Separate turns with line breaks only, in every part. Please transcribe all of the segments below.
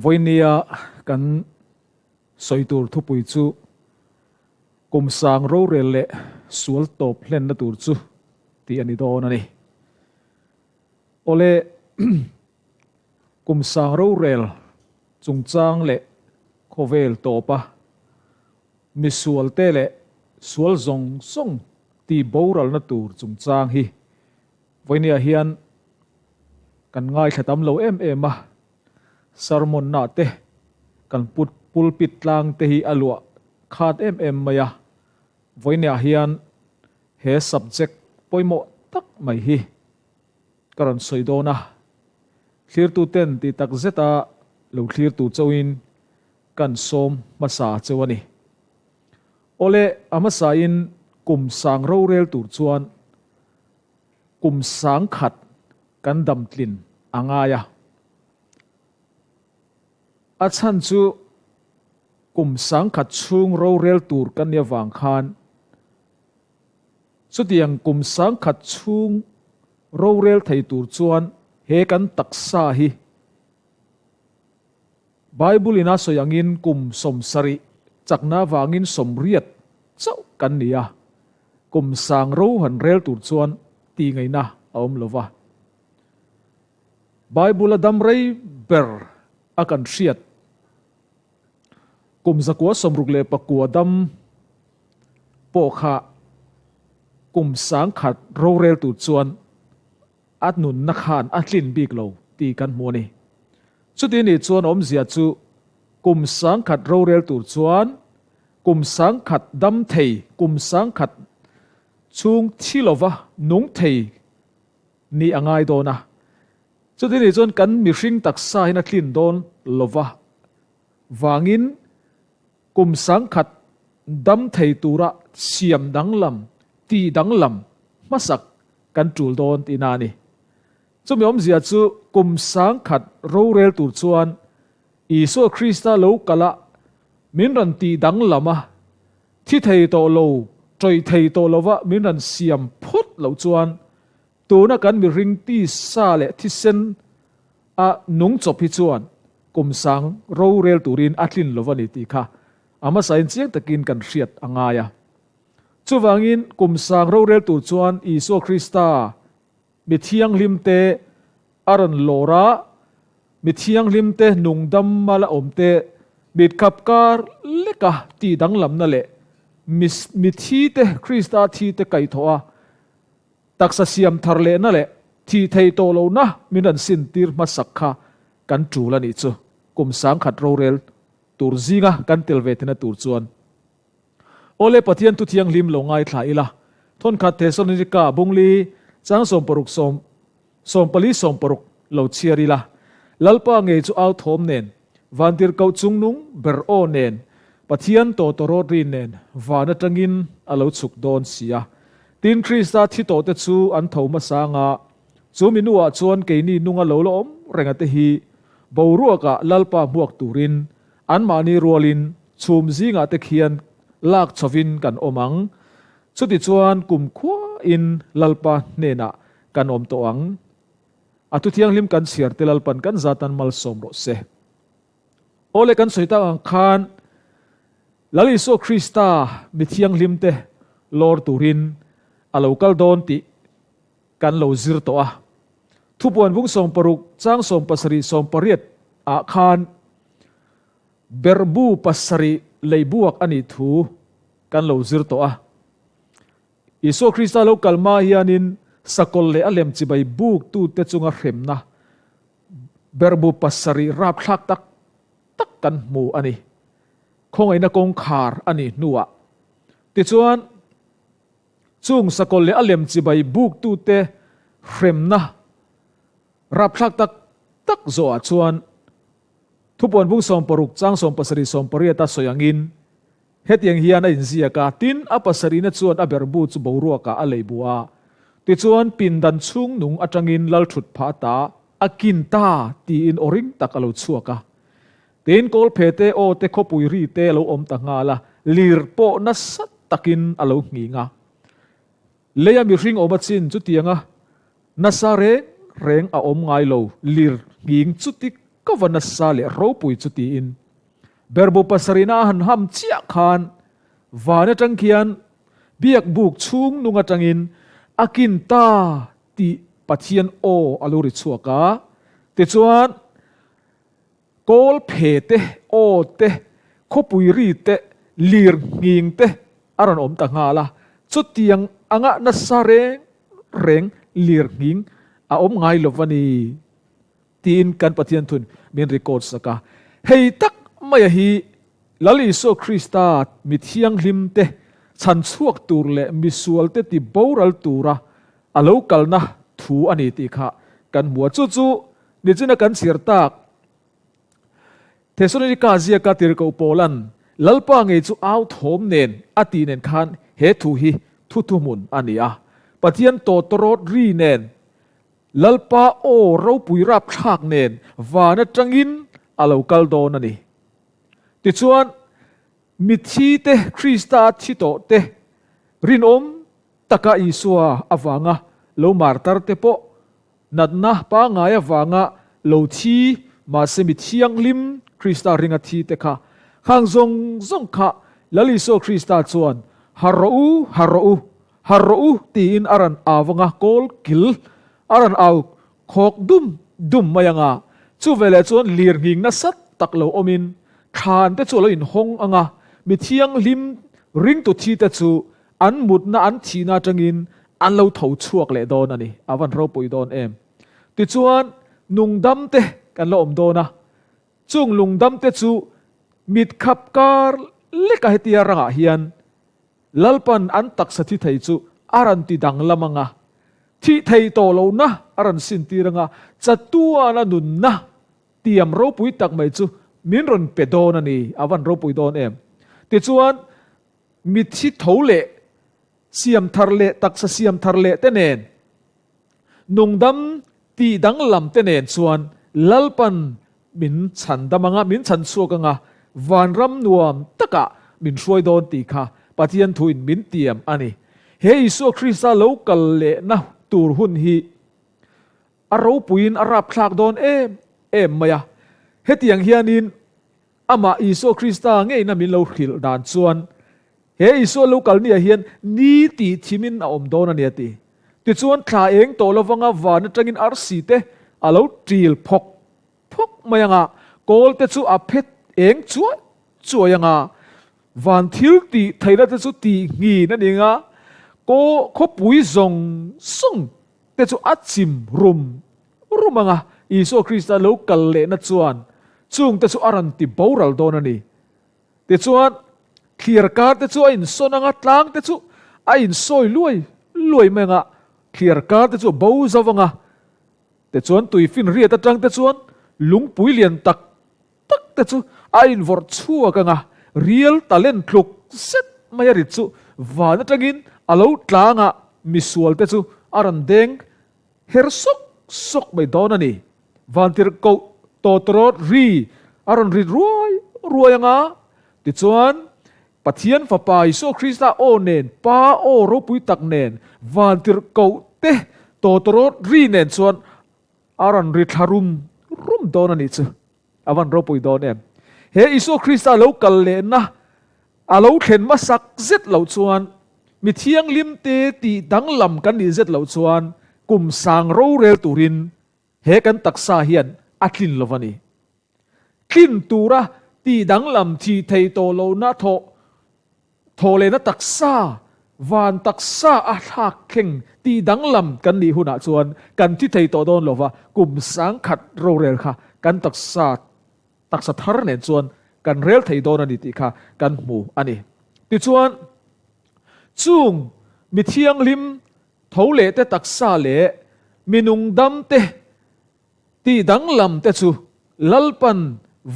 Vawinia kan sawi tur thupui chu kum sang rorel leh sual tawp hlenna tur chu tih a ni dawn a ni. Awle kum sang rorel chungchang leh khawvel tawpa misualte leh sual zawng zawng tih boralna tur chungchang hi Vawinia hian kan ngaithla tam lo em em a, sermon na te kan put pulpit tlang te hi a luah khat em em mai a, vawinia hian he subject pawimawh tak mai hi ka rawn sawi dawn a, thlirtu ten tih tak zeta lo thlirtu chauhin kan sawm hmasa cheu a ni. Awle, a hmasain kum sang rorel tur chuan Kum sangkhat kan damtlin a ngai a. A chhan chu kum sangkhat chhung rorel tur kan nih avang khan chutiang kum sangkhat chhung rorel thei tur chuan he kan taksa hi Bible in a sawi angin kum 70 chakna avangin 80 chauh kan ni a. Kum sang ro han rel tur chuan tih ngaihna a awm lo va. Bible a dam rei ber a kan hriat. Kum 169 dam pawh kha kum 1000 rorel tur chuan a nunna khan a tlin bik lo tih kan hmu a ni. Chuti nih chuan awmzia chu kum 1000 rorel tur chuan Kum 1000 dam thei, kum 1000 chhung thi lova nung thei nih a ngai dawn a. Chuti nih chuan kan mihring taksa hian a tlin dawn lova vangin kum 1000 dam thei tura siam danglam, tih danglam hmasak kan tul dawn tihna a ni. Chumi awmzia chu kum 1000 rorel tur chuan Isua Krista lo kal a, min rawn tih danglam a, thi thei tawh lo, tawih thei tawh lova min rawn siam phawt loh chuan tuna kan mihring tisa leh thisen a nung chawp hi chuan kum sang rorel turin a tlin lo a ni tih kha a hmasain chiang takin kan hriat a ngai a. Chuvangin kum sang rorel tur chuan Isua Krista Mi thianghlimte a rawn lawr a, mi thianghlimte nungdam a la awm te, mitkhap kar leka tih danglamna leh mi mi thite Krista thite kaihthawh a, taksa siam thar lehna leh thih thei tawh lohna min rawn sintir hmasak kha kan tul a nih chu. Kum 1000 rorel tur zinga kan tel ve thina tur chuan. Awle Pathian thu thianghlim lo ngaithla ila, thawnkhat Thesalonika bungli chang 60 sawm 44 60 lo chhiar ila, Lalpa ngei chu au thawm nen, vantir koh chungnung ber aw nen, Pathian tawtawrawt rin nen van atangin a lo chhuk dawn si a. Tin Krista thi tawhte chu an tho hmasa anga, chu mi nuah chuan keini nunga lo la awm renga te hi boruakah Lalpa hmuak turin Anmahni rualin chhum zingah te khian lak chhovin kan awm ang. Chutichuan kum khuain Lalpa hnenah kan awm tawh ang. A thu thianghlim kan chhiar te Lalpan kan zatan malsawm rawh se. Awle kan sawi tak ang khan Lal Isua Krista mi thianghlim te lawr turin a lo kal dawn tih kan lo zir tawh a. Thupuan bung 60 chang 70 80 ah khan Berhbu 7 lei buak a nih thu kan lo zir tawh a. Isua Krista lo kal hma hianin sakawlh leh a lem chibai buk tute chunga hremna berhbu 7 rapthlak tak tak kan hmu a ni. Khawngaihna kawngkhar a nih hnuah tichuan chung sakawlh leh a lem chibai buk tute hremna rapthlak tak tak zawhah chuan Thupuan bung 60 chang 70 80 a sawi angin hetiang hian a inziak a, tin a pasarihna chuan a berhbu chu boruakah a lei bu a, tichuan pindan chhung nung atangin lal thut phah ta a kin ta tiin aw ring tak a lo chhuak a. Tin kawl phe te aw te khawpui ri te a lo awm ta nghal a, lir pawh nasa takin a lo nghing a. Leia mihring awm a chin chutianga nasa reng reng a awm ngai lo, lir nghing chutik. Ka va nasa leh ropui chu tiin berhbu pasarihna a han ham chiah khan van atang khian biak buk chhung nung atangin a kin ta tih Pathian aw a lo ri chhuak a. Tichuan kawl phe te, aw te, khawpui ri te, lir nghing te a rawn awm ta nghal a. Chutiang anga nasa reng reng lir nghing a awm ngai lo va ni. Tiin kan Pathian thun min record sak a. Hei tak maia hi Lal Isua Krista mi thianghlim te chhan chhuak tur leh misual te ti boral tura a lo kalna thu a ni tih kha kan hmu a. Chu chu nichina kan chhiar tak Thesalonika ziaka tirhkoh Paula'n Lalpa ngei chu au thawm nen a tih nen khan he thu hi thu thuhmun a ni a. Pathian tawtawrawt ri nen Lalpa aw ropui rapthlak nen van atangin a lo kal dawn a ni. Tichuan, mithi te, Krista thi tawh te, rinawm taka Isua avanga lo martar te pawh natna pangngai avanga lo thi mahse mi thianghlim Krista ringa thi te kha, khang zawng zawng kha Lal Isua Krista chuan har rawh u, har rawh u, Har rawh u tiin a rawn au anga kawl kil a rawn au khawk dum dum mai anga, chu veleh chuan lir nghing nasa tak lo awmin thlan te chu a lo inhawng anga, mi thianghlim ringtu thi te chu an mutna an thihna atangin an lo tho chhuak leh dawn a ni, a van ropui dawn em. Tichuan nungdam te kan la awm dawn a, chung lungdam te chu mit khap kar leka hetia rangah hian Lalpan an taksa thi thei chu a rawn ti danglam ang a, thih thei tawh lohna a rawn sintir ang a, chatuana nunna tiam ropui tak mai chu min rawn pe dawn a ni, a van ropui dawn em? Tichuan, mitthi tho leh siam thar leh taksa siam thar leh te nen, Nungdam tih danglam te nen chuan Lalpan min chhan dam anga, min chhan chhuak anga, vanram nuam takah min hruai dawn tih kha Pathian thuin min tiam a ni. He Isua Krista lo kal lehna tur hun hi a ropuiin a rapthlak dawn em em mai a. Hetiang hianin amah Isua Krista ngeina min lo hrilh dan chuan He Isua lo kal niah hian ni tih thimin a awm dawn a ni a ti. Tichuan thla eng tawh lovanga van atangin arsi te a lo ṭil phawk phawk mai anga, kawl te chu a phet eng chuai chuai anga, van thil tih theihna te chu tih nghin a ni anga, kaw khawpui zawng zawng te chu a chim rum rum anga, Isua Krista lo kal lehna chuan chung te chu a rawn ti boral dawn a ni. Tichuan, thliar kar te chu a insawn ang a, tlang te chu a insawi luai luai mai ang a, thliar kar te chu a bo zo ang a. Tichuan, tuifin riat atang te chuan lungpui lian tak tak te chu a invawrh chhuak ang a, rial talent tluk zet mai a rit chu van atangin a lo tlang a, misual te chu a rawn deng her sawk sawk mai dawn a ni. Vantirhkoh tawtawrawt ri a rawn rit ruai ruai ang a, tichuan Pathian Fapa Isua Krista aw nen, Pa aw ropui tak nen, vantirhkoh te tawtawrawt ri nen chuan a rawn ri thla rum rum dawn a nih chu. A van ropui dawn em? He Isua Krista lo kal lehna a lo thlen hmasak zet loh chuan, mi thianghlim te tih danglam kan nih zet loh chuan kum sang rorel turin he kan taksa hian a tlin lo va ni. Tlin tura tih danglam thih thei tawh lohna thawh Thaw lehna taksa, van taksa a thlak thleng tih danglam kan nih hunah chuan kan thi thei tawh dawn lova, kum sangkhat rorel kha kan taksa, taksa thar nen chuan kan rel thei dawn a ni tih kha kan hmu a ni. Tichuan, chung mi thianghlim tho leh te taksa leh mi nungdam te Tih danglam te chu Lalpan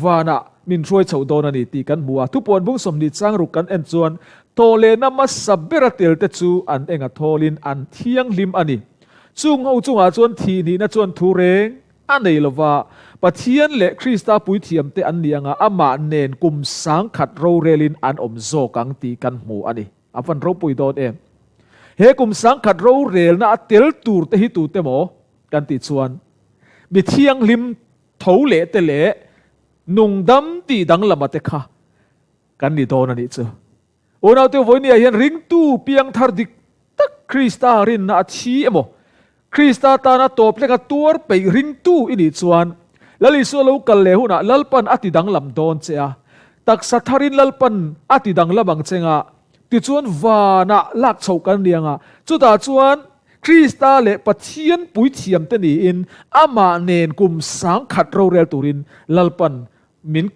vanah min hruai chhoh dawn a ni tih kan hmu a. Thupuan bung 20 chang ruk kan en chuan tawhlehna hmasa bera tel te chu an eng a thawlin an thianghlim a ni. Chung ho chungah chuan thihnihna chuan thu reng a nei lo va, Pathian leh Krista puithiam te an ni anga amah nen kum 1000 rorelin an awm zawk ang tih kan hmu a ni. A van ropui dawn em? He kum 1000 rorelna a tel tur te hi tute maw? Kan tih chuan mi thianghlim tho leh te leh nungdam tih danglama te kha kan ni dawn a nih chu. Unaute vawinia hian ringtu piangthar dik tak Krista rinna a thi emaw, Krista tana tawp tlenga tuar peih ringtu i nih chuan Lal Isua lo kal leh hunah Lalpan a ti danglam dawn che a, taksa tharin Lalpan a ti danglam ang che nga, tichuan vanah lak chhoh kan ni anga, chutah chuan Krista leh Pathian puithiamte niin amah nen kum sangkhat rorel turin Lalpan min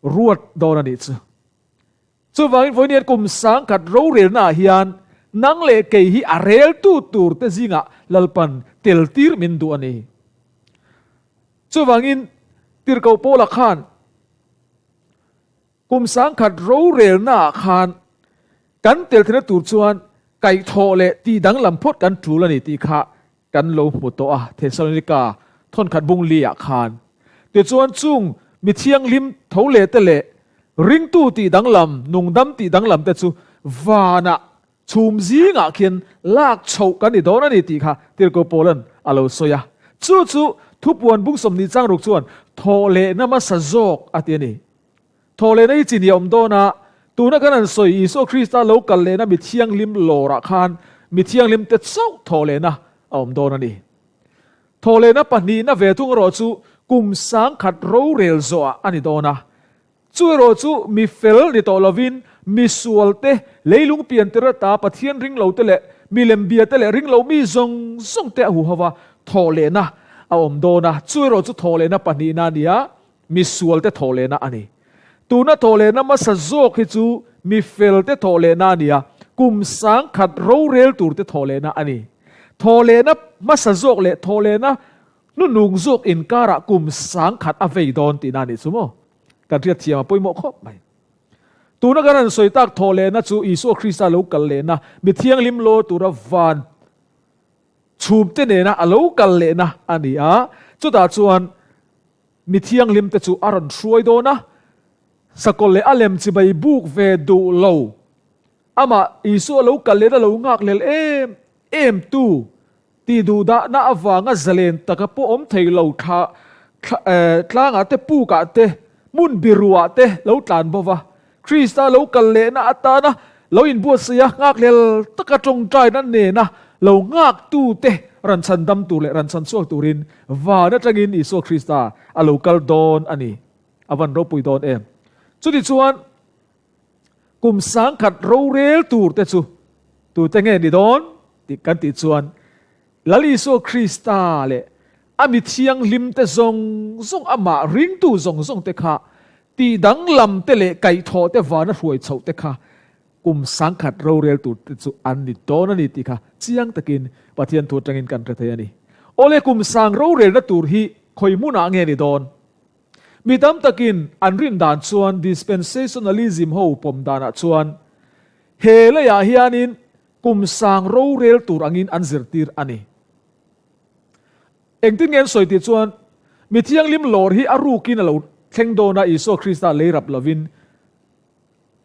ruat dawn a nih chu. Chuvangin vawiin hian kum sangkhat rorelnaah hian nang leh kei hi a reltu turte zingah Lalpan teltir min duh a ni. Chuvangin Tirhkoh Paula khan kum sangkhat rorelnaah khan kan tel theihna tur chuan kaihthawh leh tihdanglam phawt kan tul a ni tih kha kan lo hmu tawh a, Thesalonika thawnkhat bung li ah khan. Tichuan chung mi thianghlim tho leh te leh ringtu tih danglam, nungdam tih danglam te chu vanah chhum zingah khian lak chhoh kan ni dawn a ni tih kha Tirhkoh Paula'n a lo sawi a. Chu chu thupuan bung 20 chang ruk chuan thawh lehna hmasa zawk a ti a ni. Thawhlehna hi chi ni a awm dawn a, tuna kan han sawi Isua Krista lo kal lehna mi thianghlim lawrah khan mi thianghlim te chauh thawhlehna a awm dawn a ni. Thawhlehna pahnihna ve thung erawh chu kum sangkhat rorel zawhah a ni dawn a. Chu erawh chu mi fel ni tawh lovin mi sual te, leilung pian tir ata Pathian ring lo te leh milem bia te leh ring lo mi zawng zawng te a huho va thawhlehna a awm dawn a. Chu erawh chu thawhlehna pahnihna a ni a, Mi sualte thawhlehna a ni. Tuna thawhlehna hmasa zawk hi chu mi felte thawhlehna a ni a, kum sangkhat rorel turte thawhlehna a ni. Thawhlehna hmasa zawk leh thawhlehna hnunung zawk inkarah kum sangkhat a vei dawn tihna a nih chu maw? Kan hriat thiam a pawimawh khawp mai. Tuna kan han sawi tak thawhlehna chu Isua Krista lo kal lehna, mi thianghlim lawr tura van chhumte nena a lo kal lehna a ni a, chutah chuan Mi thianghlimte chu a rawn hruai dawn a, sakawlh leh a lem chibai buk ve duh lo. Amah Isua lo kal lehna lo nghak lel em em tu tih duhdahna avanga zalen taka pawh awm thei lo thla tlangah te pukah te hmun biruah te lo tlan bo va, Krista lo kal lehna atana lo inbuatsaih a, nghakhlel taka tawngtaina nena lo nghaktute ran chhandam tur leh ran chhanchhuak turin van atangin Isua Krista a lo kal dawn a ni. A van ropui dawn em! Chutichuan, kum sangkhat rorel turte chu tute nge ni dawn tih kan tih chuan, Lal Isua Krista leh a mi thianghlimte zawng zawng, amah ringtu zawng zawngte kha tih danglamte leh kaihthawhte vana hruai chhohte kha kum sangkhat rorel turte chu an ni dawn a ni tih kha chiang takin Pathian thu atangin kan hre thei a ni. Awle kum sang rorelna tur hi khawi hmunah nge ni dawn? Mi tam takin an rin dan chuan dispensationalism ho pawm danah chuan he leiah hianin Kum sang rorel tur angin an zirtir a ni. Engtin nge an sawi tih chuan, Mi thianghlim lawr hi a rukin a lo thleng dawn a, Isua Krista lei rap lovin.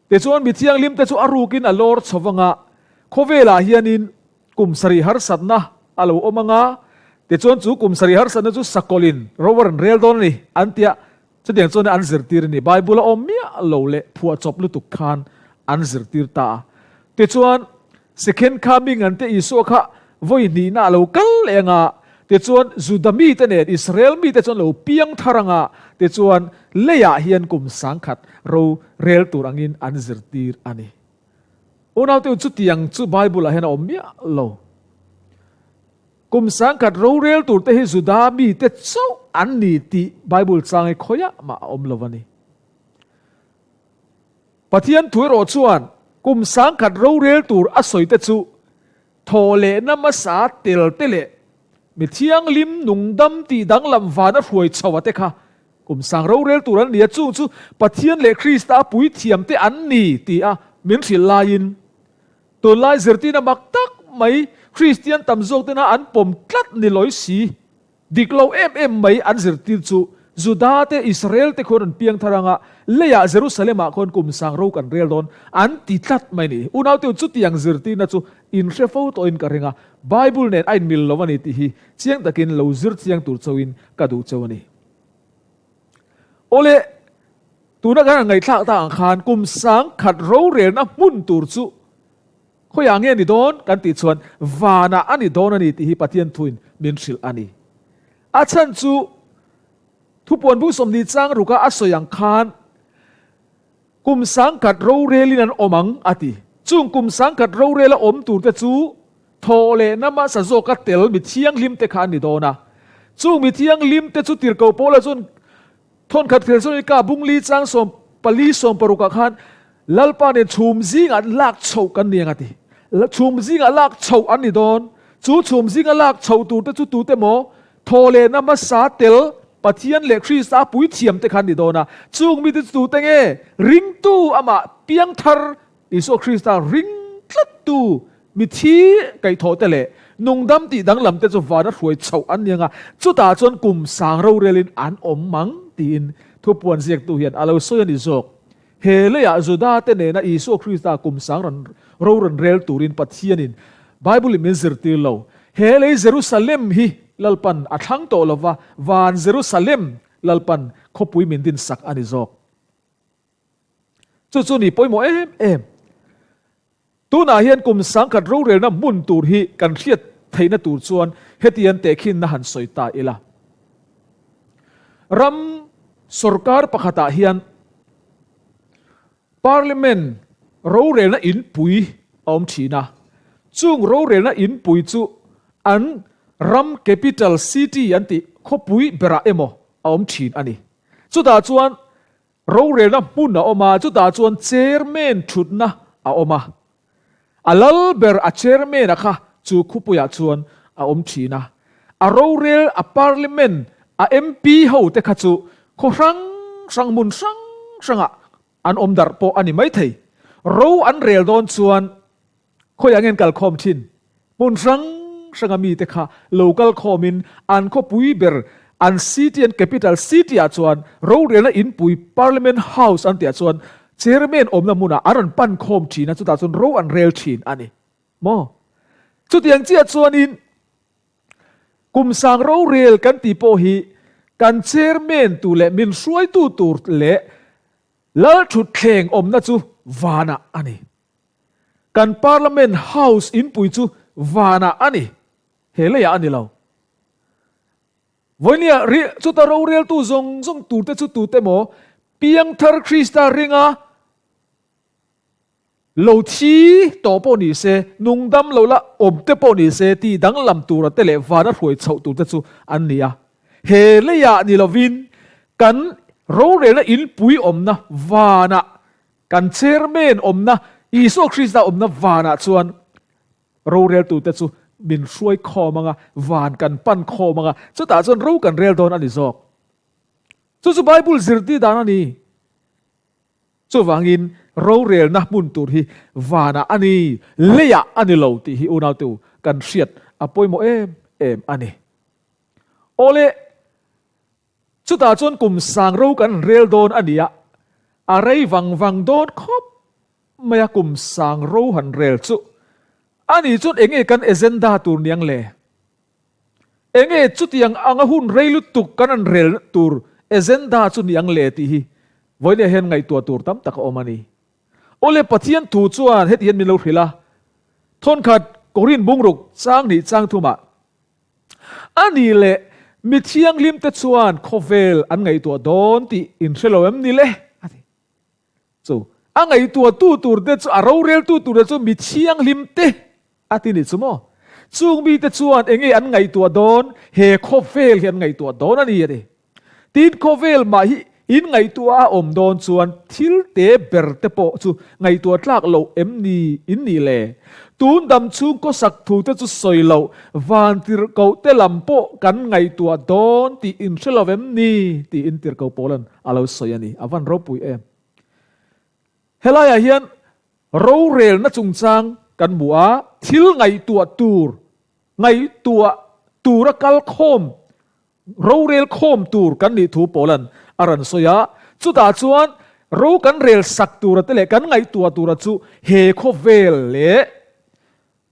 Tichuan, mi thianghlimte chu a rukin a lawr chho vang a, khawvelah hianin kum sarih harsatna a lo awm ang a, tichuan chu kum sarih harsatna chu sakawlhin ro a rawn rel dawn a ni, an ti a. Chutiang chuan an zirtir a ni. Bible a awm miah lo leh phuahchawp lutuk khan an zirtir ta a. Tichuan, Second Coming an te Isua kha vawi hnihna a lo kal leh ang a, tichuan Juda mite nen Israel mite chuan lo piang thar ang a, tichuan leiah hian kum sangkhat ro rel tur angin an zirtir a ni. Unaute u, chutiang chu Bible ah hian a awm miah lo. Kum sangkhat rorel turte hi Juda mite chauh an ni tih Bible chang hi khawiah mah a awm lo a ni. Pathian thu erawh chuan kum sangkhat rorel tur a sawite chu thawhlehna hmasa tel te leh mi thianghlim nungdam tih danglam vana hruai chho a te kha kum sang rorel tur an ni a, chung chu Pathian leh Krista a puithiam te an ni ti a min hrilh laiin Tunlai zirtirna mak tak mai Kristian tam zawk tena an pawm tlat ni lawi si, dik lo em em mai an zirtir chu Juda te, Israel te khuan an piang thar anga leiah Jerusalem ah khuan kum sang ro kan rel dawn an ti tlat mai ni. Unaute chutiang zirtirna chu in hre fo tawhin ka ring a, Bible nen a inmil lo a ni tih hi chiang takin lo zir chiang tur chauhin ka duh cheu a ni. Awle, tuna kan han ngaihthlak tak ang khan kum 10,000 rorelna hmun tur chu khawiah nge ni dawn kan tih chuan vanah a ni dawn a ni tih hi Pathian thuin min hrilh a ni. A chhan chu thupuan bung 20 chang ruka a sawi ang khan kum 10,000 rorelin an awm ang a ti. Chung kum 10,000 rorela awm turte chu thawh lehna hmasa zawka tel mi thianghlim te kha an ni dawn a. Chung mi thianghlim te chu tirhkoh Paula chuan thawnkhat Thesalonika bung li chang 14 16 ah khan Lalpa nen chhum zingah lak chhoh kan ni ang a ti. Chhum zingah lak chhoh an ni dawn. Chu chhum zinga lak chhoh tur te chu tute maw? Thawh lehna hmasa tel Pathian leh Krista puithiam te kha an ni dawn a. Chung mite chu tute nge? Ringtu amah piangthar Isua Krista ring tlattu mithi kaihthawh te leh nungdam tih danglam te chu vana hruai chhoh an ni ang a, chutah chuan kum sang rorelin an awm mang tiin thupuan ziaktu hian a lo sawi a ni zawk. He leiah Juda te nena Isua Krista kum sang rawn ro rawn rel turin Pathianin Bible-in min zirtir lo. He lei Jerusalem hi Lalpan a thlang tawh lova, van Jerusalem Lalpan khawpui min dinsak a ni zawk. Chu chu ni pawimawh em em. Tunah hian kum 10,000 rorelna hmun tur hi kan hriat theihna tur chuan hetiang tehkhinna han sawi ta ila. Ram sorkar pakhatah hian Parliament rorelna inpui a awm thin a. Chung rorelna inpui chu an ram capital city an tih khawpui berah emaw a awm thin a ni. Chutah chuan Rorelna hmun a awm a, chutah chuan chairman thutna a awm a. A lal ber a chairman a kha chu khupuiah chuan a awm thin a. A rorel a parliament a MP ho te kha chu khaw hrang hrang hmun hrang hrangah an awm darh pawh a ni maithei. Ro an rel dawn chuan Khawiah nge an kal khawm thin? Hmun hrang hranga mite kha lo kal khawmin an khawpui ber an city an capital city ah chuan rorelna inpui parliament house an tihah chuan chairman awmna hmunah an rawn pan khawm thin a, chutah chuan ro an rel thin a ni maw? Chutiang chiah chuanin kum sang rorel kan tih pawh hi kan chairman tur leh min hruaitu tur leh Lalthutthleng awmna chu vanah a ni. Kan Parliament House inpui chu vanah a ni, he leiah a ni lo. Vawinia ri chuta roreltu zawng zawng turte chu tute maw Piangthar Krista ringa lo thi tawh pawh ni se, nungdam lo la awm te pawh ni se tih danglam tura te leh vana hruai chhoh turte chu an ni a. He leiah ni lovin kan rorelna inpui awmna vanah Kan chairman awmna, Isua Krista awmna vanah chuan roreltute chu min hruai khawm anga, van kan pan khawm anga, chutah chuan ro kan rel dawn a ni zawk. Chu chu Bible zirtir dan a ni. Chuvangin rorelna hmun tur hi vanah a ni, leiah a ni lo tih hi unautu kan hriat a pawimawh em em a ni. Awle, Chutah chuan kum sang ro kan rel dawn a ni a, a rei vang vang dawn khawp mai a kum sang ro han rel chu. A nih chuan enge kan agenda tur niang le? Enge chutiang anga hun rei lutuk kan han rel tur agenda chu niang le tih hi vawinia hian ngaihtuah tur tam tak a awm a ni. Awle Pathian thu chuan heti hian min lo hrilh a, thawnkhat Korin bungruk chang hnih chang thumah, A nih leh mi thianghlimte chuan khawvel an ngaihtuah dawn tih in hre lo em ni le? a ti. Chu a ngaihtuahtu turte chu a roreltu turte chu mi thianghlimte a ti nih chu maw? Chung mite chuan enge an ngaihtuah dawn? He khawvel hi an ngaihtuah dawn a ni a ti. Tin, khawvel mah hi in ngaihtuah a awm dawn chuan thil te ber te pawh chu ngaihtuah tlak loh em ni in nih le? Tun dam chhung khawsak thu te chu sawi loh, van tirhkoh te lam pawh kan ngaihtuah dawn tih in hre lo em ni? tiin tirhkoh Paula'n a lo sawi a ni. A van ropui em! Helaiah hian rorelna chungchang kan hmu a, thil ngaihtuah tur, ngaihtuah tura kal khawm Rorel khawm tur kan nih thu Paula'n a rawn sawi a, chutah chuan ro kan rel sak tura te leh kan ngaihtuah tura chu he khawvel leh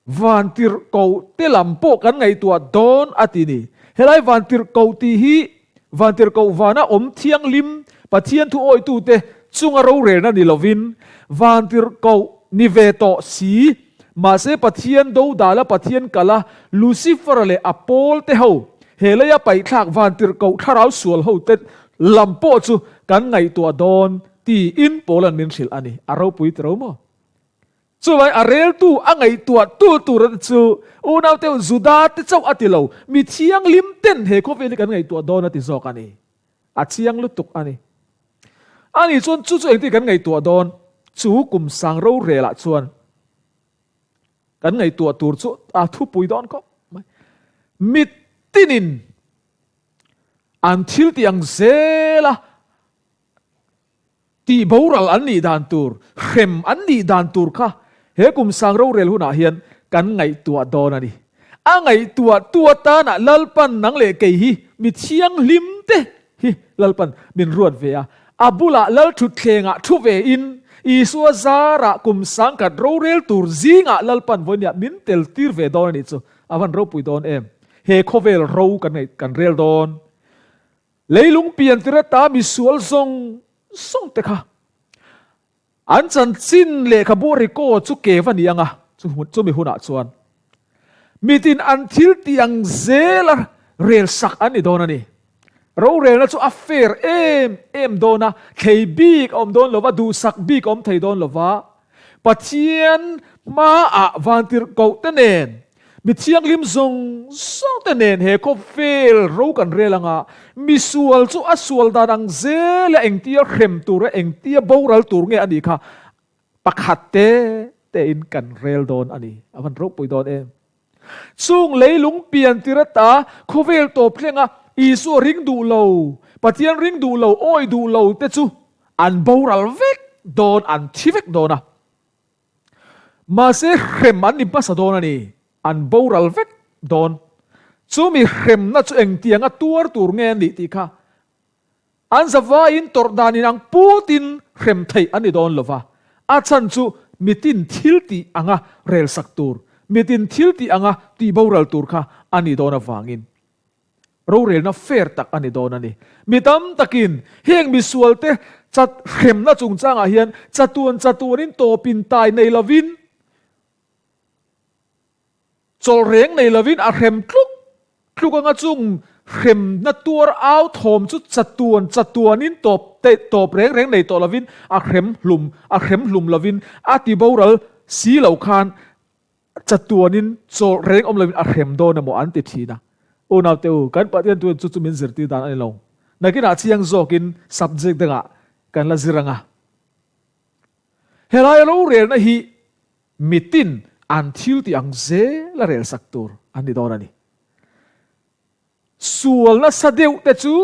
vantirhkoh te lam pawh kan ngaihtuah dawn a ti ni. Helai vantirhkoh tih hi vantirhkoh vana awm thianghlim. Pathian thu awitute chunga rorelna ni lovin vantirhkoh ni ve tawh si, mahse Pathian dodala Pathian kala Lucifer-a leh a pawlte ho he leia paihthlak vantirhkoh thlarau sual hote lam pawh chu kan ngaihtuah dawn tiin Paula'n min hrilh a ni. A ropui tiro maw? Chuvai a reltu a ngaihtuah tu tur te chu unau te Juda te chauh a ti lo, mi thianghlim ten he khawvel hi kan ngaihtuah dawn a ti zawk a ni. A chiang lutuk a ni. Ani chuan chu chu engtin kan ngaihtuah dawn? Chu kum sang rorel ah chuan kan ngaihtuah tur chu a thupui dawn khawp mai. Mitinin an thil tih ang zel a Tih boral an nih dan tur, hrem an nih dan tur kha he kum sang rorel hunah hian kan ngaihtuah dawn a ni. A ngaihtuah tu atana Lalpan nang leh kei hi mi thianghlim te hi Lalpan min ruat ve a, a bulah Lal thutthlengah thu ve in Isua zarah kum sangkhat rorel tur zingah Lalpan vawinia min tel tir ve dawn a nih chu a van ropui dawn em. He khawvel ro kan ngaih kan rel dawn. Leilung pian tir ata misual zawng zawng te kha an chanchin lehkhabu record chu kev a ni ang a, chumi hunah chuan mitin an thil tih ang zela rel sak an ni dawn a ni. Rorelna chu a fair em em dawn a, thlei bik a awm dawn lo va, duhsak bik a awm thei dawn lo va, Pathian hmaah vantirhkoh te nen, mi thianghlim zawng zawng te nen he khawvel ro kan rel anga, misual chu a sual dan ang zela engtia hrem tur e, engtia boral tur nge a nih kha pakhat te tein kan rel dawn a ni. A van ropui dawn em? Chung leilung pian tir ata khawvel tawp thlenga Isua ring duh lo, Pathian ring duh lo, awi duh lo te chu an boral vek dawn, an thi vek dawn a. Mahse hrem an ni hmasa dawn a ni, an boral vek dawn. Chumi hremna chu engtianga tuar tur nge a nih tih kha An zavaiin tawrh dan inang putin hrem theih an ni dawn lo va, a chhan chu mitin thil tih anga relsak tur, mitin thil tih anga tih boral tur kha a nih dawn avangin rorelna fair tak a ni dawn a ni. Mi tam takin heng misualte chat hremna chungchangah hian chatuan chatuanin tawpin tai nei lovin, Chawlh reng nei lovin a hrem tluk tluk anga chung hremna tuar au thawm chu chatuan chatuanin tawp tawp reng reng nei tawh lovin a hrem hlum a hrem hlum lovin a ti boral si lo khan chatuanin chawlh reng awm lovin a hrem dawn emaw an ti thin a. Unaute u, kan Pathian tuin chu chu min zirtir dan a ni lo. Nakinah chiang zawkin subject dangah kan la zir anga. Helai rorelna hi Mitin an thil tih ang zel a relsak tur an ni dawn a ni. Sual nasa deuh te chu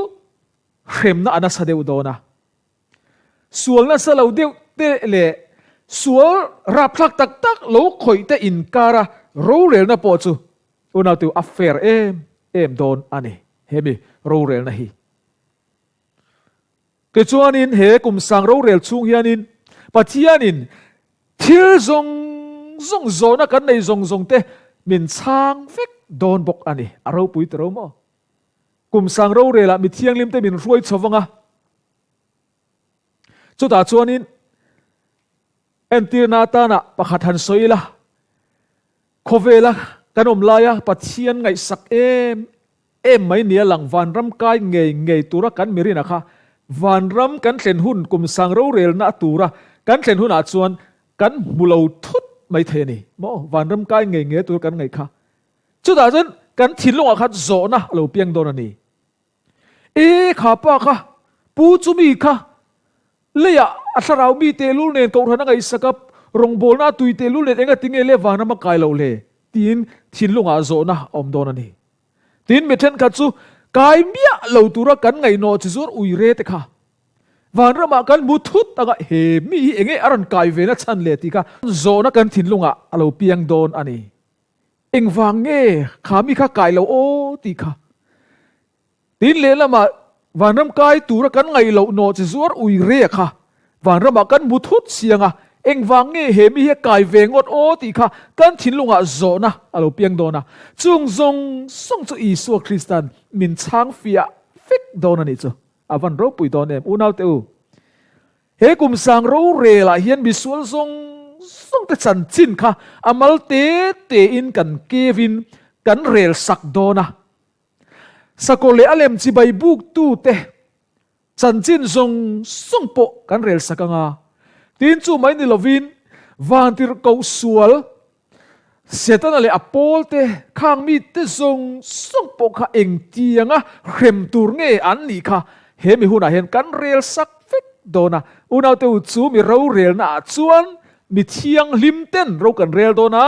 hremna a nasa deuh dawn a. Sual nasa lo deuh te leh sual rapthlak tak tak lo khawih te inkara rorelna pawh chu unautu a fair em em dawn a ni hemi rorelna hi. Tichuanin he kum sang rorel chhung hianin Pathianin thil zawng zawng zawhna kan nei zawng zawng te min chhang vek dawn bawk a ni. A ropui ta ro maw? Kum sang rorelah mi thianghlim te min hruai chho vang a. Chutah chuanin entirna atana pakhat han sawi ila, Khawvela kan awm laia Pathian ngaihsak em em mai nia lang vanram kai ngei ngei tura kan mirina kha vanram kan thlen hun kum sang rorelna tura kan thlen hunah chuan kan hmu lo thut mai thei a ni maw? Vanram kai ngei ngei tura kan ngaih kha chutah chuan kan thinlungah khan zawhna a lo piang dawn a ni. E kha pa kha pu chumi kha Leiah a thlarau mi tehlul nen kohhran a ngaihsak a, rawngbawlna a tui tehlul nen enga tinge le vanram a kai loh le? tiin thinlungah zawhna a awm dawn a ni. Tin, mi thenkhat chu kai miah lo tura kan ngaihnaw chi zuar ui re te kha vanramah kan hmu thut anga he mi hi enge a rawn kai ve na chhan le tih kha zawhna kan thinlungah a lo piang dawn a ni. Engvang nge kha mi kha kai lo aw tih kha. Tin lehlamah vanram kai tura kan ngaih loh nawh chi zuar ui re kha vanramah kan hmu thut siang a, engvang nge he mi hi a kai ve ngawt aw tih kha kan thinlungah zawhna a lo piang dawn a, chung zawng zawng chu Isua Krista'n min chhang fiah vek dawn a nih chu. A van ropui dawn em unaute u. He kum sang rorel ah hian misual zawng zawng te chanchin kha a mal te te in kan keu in kan rel sak dawn a. Sakawr leh a lem chibai buk tu te chanchin zawng zawng pawh kan rel sak anga. Tin chu mai ni lovin vantirhkoh sual Setana leh a pawlte khang mite zawng zawng pawh kha engtianga hrem tur nge an nih kha he mi hunah hian kan rel sak vek dawn a. Unaute u chu mi rorelna ah chuan mi thianghlim ten ro kan rel dawn a,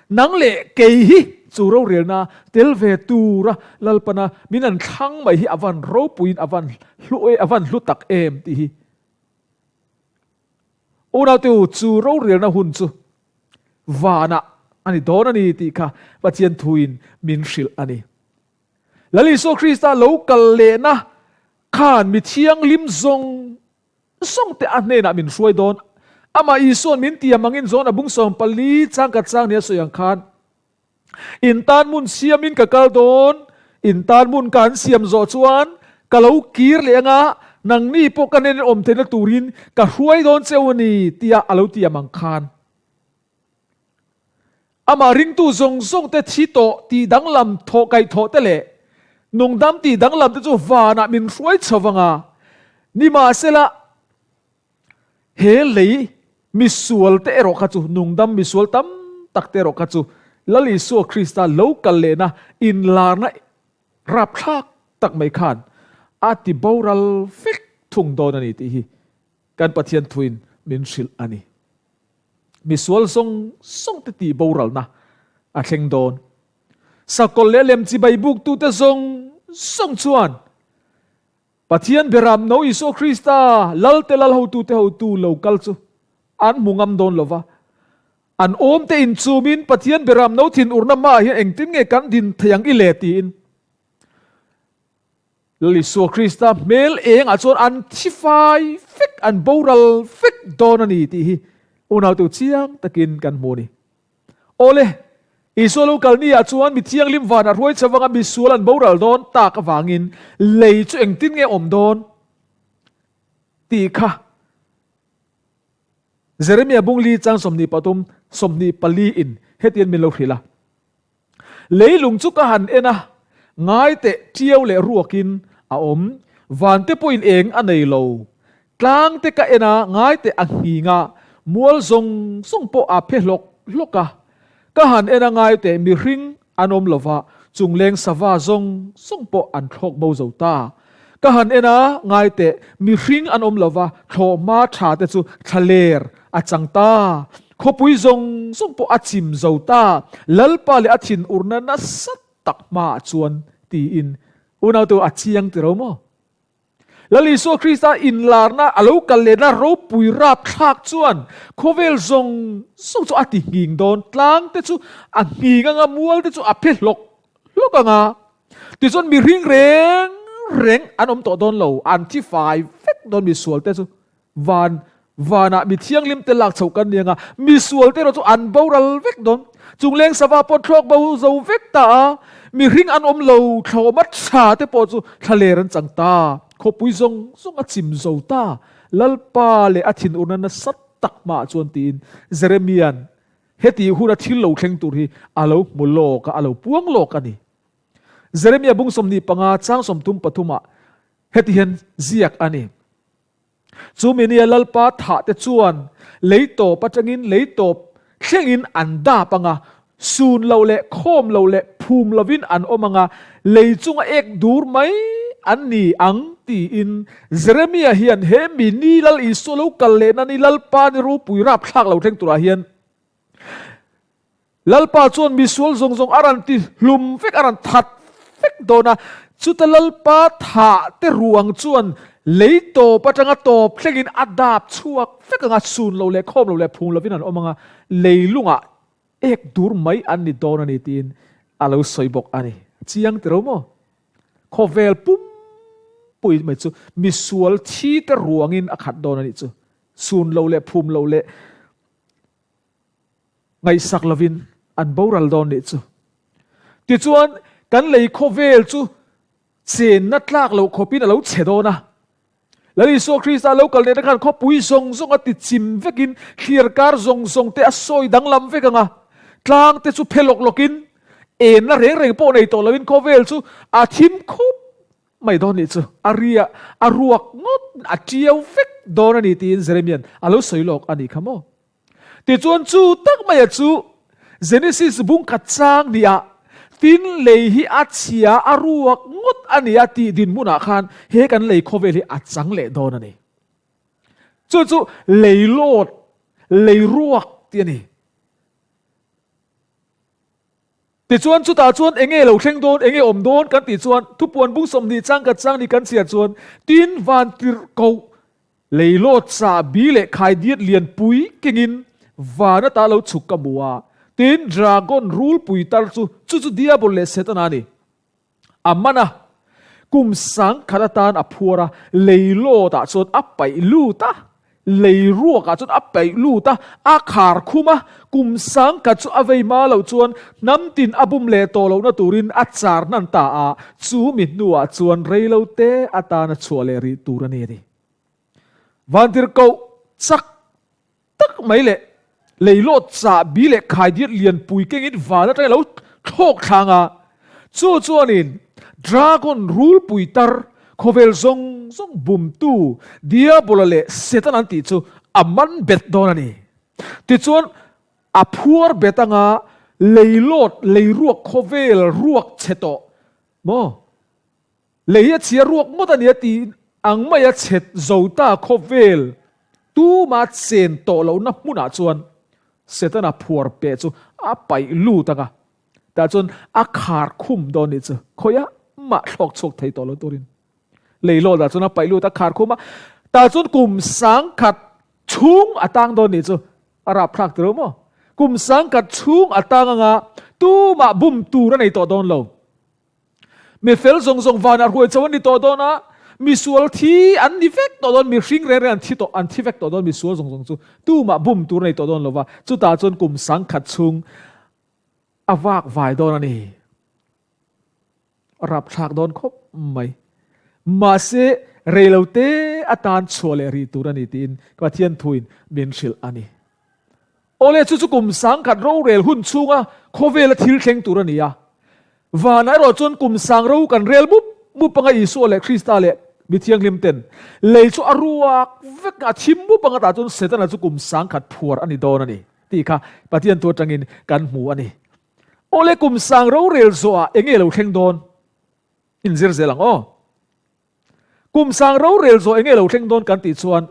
nang leh kei hi chu rorelna tel ve tura Lalpana min an thlang mai hi a van ropuiin a van hlu e a van hlu tak em tih hi Unaute u chu rorelna hun chu Vanah a ni dawn a ni tih kha Pathian thuin min hrilh a ni. Lal Isua Krista lo kal lehna khan mi thianghlim zawng zawngte a hnenah min hruai dawn. Amah Isua'n min tiam angin John a bung 14 changkhat chang nia sawi ang khan, In tan hmun siamin ka kal dawn, in tan hmun ka an siam zawh chuan ka lo kir leh anga nangni pawh ka hnena awm theihna turin ka hruai dawn cheu a ni tia a lo tiam ang khan. Amah ringtu zawng zawng te thi tawh tih danglam thawh kaih thawh te leh nungdam tih danglam te chu vanah min hruai chho vanga nimahsela He lei misual te erawh kha chu, nungdam misual tam tak te erawh kha chu Lal Isua Krista lo kal lehna inlarna rapthlak tak mai khan a ti boral vek thung dawn a ni tih hi kan Pathian thuin min hrilh a ni. Misual zawng zawng te tih boralna a thleng dawn. Sakawlh leh lemchibai buktute zawng zawng chuan Pathian Beram No Isua Krista, Lalte Lal hotute hotu lo kal chu an hmu ngam dawn lo va. An awmte inchumin Pathian Beram No thinurna hmaah hian engtin nge kan din thei ang i le tiin Lal Isua Krista hmel engah chuan an thi fai vek, an boral vek dawn a ni tih hi unautu chiang takin kan hmu a ni. Awle, Isua lo kal ni ah chuan mi thianghlim vanah hruai chho vanga misual an boral dawn tak avangin lei chu engtin nge awm dawn tih kha Jeremia bungli chang 23 24 in hetian min lo hrilh a. Leilung chu ka han en a, ngai teh tiau leh ruakin a awm, vante pawhin eng a nei lo. Tlang te ka en a, ngai teh a nghing a, mual zawng zawng pawh a phe hlawk hlawk a. Ka han en a, ngai teh mihring an awm lo va, chungleng sava zawng zawng pawh an thlawk bo zo ta. Ka han en a, ngai teh mihring an awm lo va, thlawhhma tha te chu thlaler a chang ta. Khawpui zawng zawng pawh a chim zo ta, Lalpa leh a thinurna nasa tak hmaah chuan tiin unautu a chiang tiro maw? Lal Isua Krista inlarna a lo kal lehna ropui rapthlak chuan khawvel zawng zawng chu a ti nghing dawn. Tlang te chu a nghing anga, mual te chu a phe hlawk hlawk anga. Tichuan mihring reng reng an awm tawh dawn lo, an thi fai vek dawn misual te chu. Van vanah mi thianghlim te lak chhoh kan ni anga, misual te erawh chu an boral vek dawn. Chungleng sava pawh thlawk bo zo vek ta a, mihring an awm lo thlawhma tha te pawh chu thlaler an chang ta. Khawpui zawng zawng a chim zo ta. Lalpa leh a thinurna nasa tak hmaah chuan tiin Jeremia'n heti huna thil lo thleng tur hi a lo hmu lawk a, a lo puang lawk a ni. Jeremia bung 25 chang 33 ah heti hian ziak a ni. Chu mi nia Lalpa thah te chuan lei tawp atangin lei tawp thlengin an dap anga, sun lo leh khawm lo leh phum lovin an awm anga, lei chunga ek dur mai an ni ang tiin Jeremia hian he mi ni Lal Isua lo kal lehna ni Lalpa ni ropui rapthlak lo thleng turah hian Lalpa chuan misual zawng zawng a rawn ti hlum vek, a rawn that vek dawn a. Chuta Lalpa thah te ruang chuan lei tawp atanga tawp thlengin a dap chhuak vek ang a, sun lo leh khawm lo leh phung lovin an awm ang a, lei lungah ek dur mai an ni dawn a ni tiin a lo sawi bawk a ni. Chiang tiro maw? Khawvel pumpui mai chu misual thi te ruangin a khat dawn a nih chu. Sun lo leh phum lo leh Ngaihsak lovin an boral dawn nih chu. Tichuan, kan lei khawvel chu chenna tlak loh khawpin a lo chhe dawn a. Lal Isua Krista lo kal nena khan khawpui zawng zawng a ti chim vekin thliar kar zawng zawng te a sawi danglam vek ang a, tlang te chu phe lawk lawkin enna reng reng pawh nei tawh loin khawvel chu a thim khup mai dawn nih chu a ria a ruak ngawt a tiau vek dawn a ni tiin Jeremian a lo sawi lawk a nih kha maw. Tichuan chu tak maia chu Genesis bung khat chang nia tin lei hi a chhia a ruak ngawt a nia tih dinhmunah khan he kan lei khawvel hi a chang leh dawn a ni. Chu chu leilawt, leiruak tih a ni. Tichuan chutah chuan enge lo thleng dawn, enge awm dawn kan tih chuan thupuan bung 20 chang khat chang ni kan chhiar chuan tin van tirh koh Leilawt chahbi leh khaidiat lianpui kengin van ata lo chhuk ka hmu a, tin dragon rulpui tar chu chu chu Diabol leh Setana a ni. A man a, kum 1000 atan a phuar a, leilawtah chuan a paih lut a, lei ruakah chuan a paih lut a, a khar khum a, kum 1000 chu a vei hma loh chuan hnam tin a bum leh tawh lohna turin a char hnan ta a, chu mi hnuah chuan reilote atan a chhuah leh rih tur a ni a ti. Vantirhkoh chak tak mai leh leilawt chahbi leh khaidiat lianpui kengin van atanga lo thlawk thlang a, chu chuanin dragon rulpui tar khawvel zawng zawng bumtu Diabola leh Satan an tih chu a man bet dawn a ni. Tichuan a phuar bet anga leilawt leiruak khawvel ruak chhe tawh maw? Lei a chhia ruak ngawt a nia tih ang maia chhet zo ta khawvel tuma chen tawh lohna hmunah chuan Setana phuar peh chu a paih lut ang a, tah chuan a khar khum dawn nih chu khawiah mah thlawk chhuak thei tawh lo turin lei lawtah chuan a paih lut a khar khum a, tah chuan kum 1000 chhung a tang dawn nih chu a rapthlak tiro maw? Kum 1000 chhung a tang anga tumah bum tur a nei tawh dawn lo. Mi fel zawng zawng vanah hruai chauh an ni tawh dawn a, mi sual thi an ni vek tawh dawn, mihring reng reng an thi tawh, an thi vek tawh dawn, mi sual zawng zawng chu tumah bum tur a nei tawh dawn lo va, chutah chuan kum 1000 chhung a vak vai dawn a ni. A rapthlak dawn khawp mai. Mahse, reilote atan chhuah leh rih tur a ni tiin Pathian thuin min hrilh a ni. Awle, chu chu kum 1000 rorel hun chhunga khawvela thil thleng tur a ni a. Vanah erawh chuan kum sang ro kan rel mup mup anga Isua leh Krista leh mi thianghlim ten lei chu a ruak vek a, thim mup anga tah chuan Setana chu kum 1000 phuar a ni dawn a ni tih kha Pathian thu atangin kan hmu a ni. Awle, kum sang rorel zawhah enge lo thleng dawn? Inzir zel ang aw. Kum sang rorel zo enge lo thleng dawn kan tih chuan